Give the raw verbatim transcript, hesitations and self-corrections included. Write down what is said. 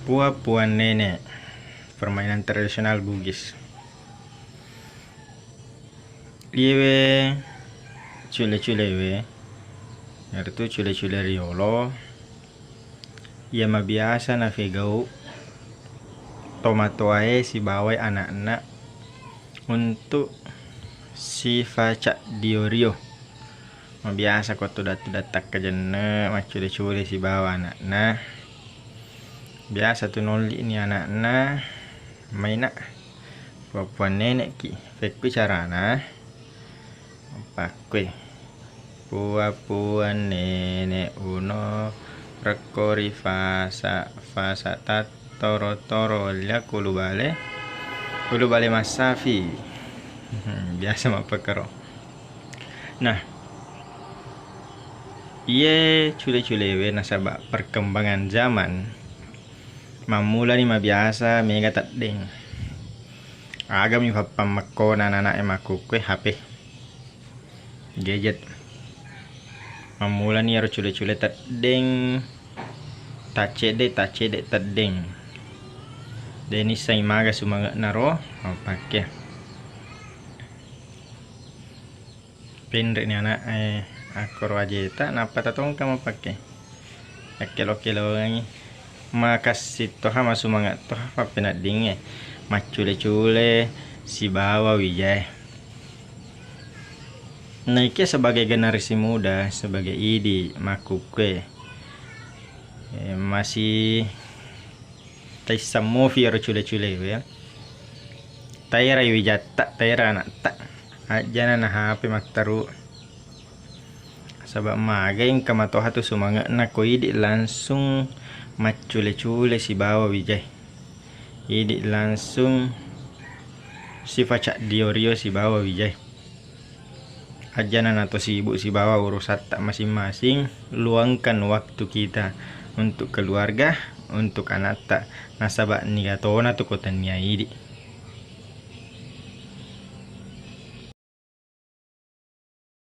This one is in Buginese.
Pua-puang nenek, permainan tradisional Bugis. Iyewe cule-culewe, iyanaritu cule-cule riolo, iya mabiasa nafegau tomatoae sibawai ana'na untuk sifacaddio-rio. Mabiasa ko tudang-tudang takkajenne maccule-cule sibawa ana'na. Biasa tu nolli'ni ana'na, "Mai nak, pua-puang nenekki." Pekkui carana? Pakkui, "Pua-puang nenek uno rekko ri fasa, fasa tattoro-toro lia kulu bale, kulu bale massafi." Biasa mappekero. Nah, iye cule-culewe nasaba perkembangan zaman, mammulani mabiasa mega teddeng. Agami pappammekkona anana'e makkukkue? H P, gadget. Mammulani iyaro cule-cule teddeng, taccedde, taccedde teddeng. De nissengngi maga sumange'na ro mappakke. Penre'ni ana'e akkoro ajeta, nappa tatongka mappakke. Akkelo-kelongengi. Makassi toha, masumange' toha pappeneddingnge maccule-cule sibawa wijae. Naikia sebagai generasi muda, sebagai idi makkukkue, eh, masih taisseng mufi ero cule-culewe, ya. Taerai wijatta, taera anatta. Ajjana na H P matteru. Saba magai engka matoha tu sumange'na ko idi langsung maccule-cule sibawa wijae. Idi langsung sifacaddio-rio sibawa wijae. Ajjana nato sibuk sibawa urusatta masing-masing, luangkan waktu kita untuk keluarga, untuk anatta, nasaba niga tona tu ko tennia idi.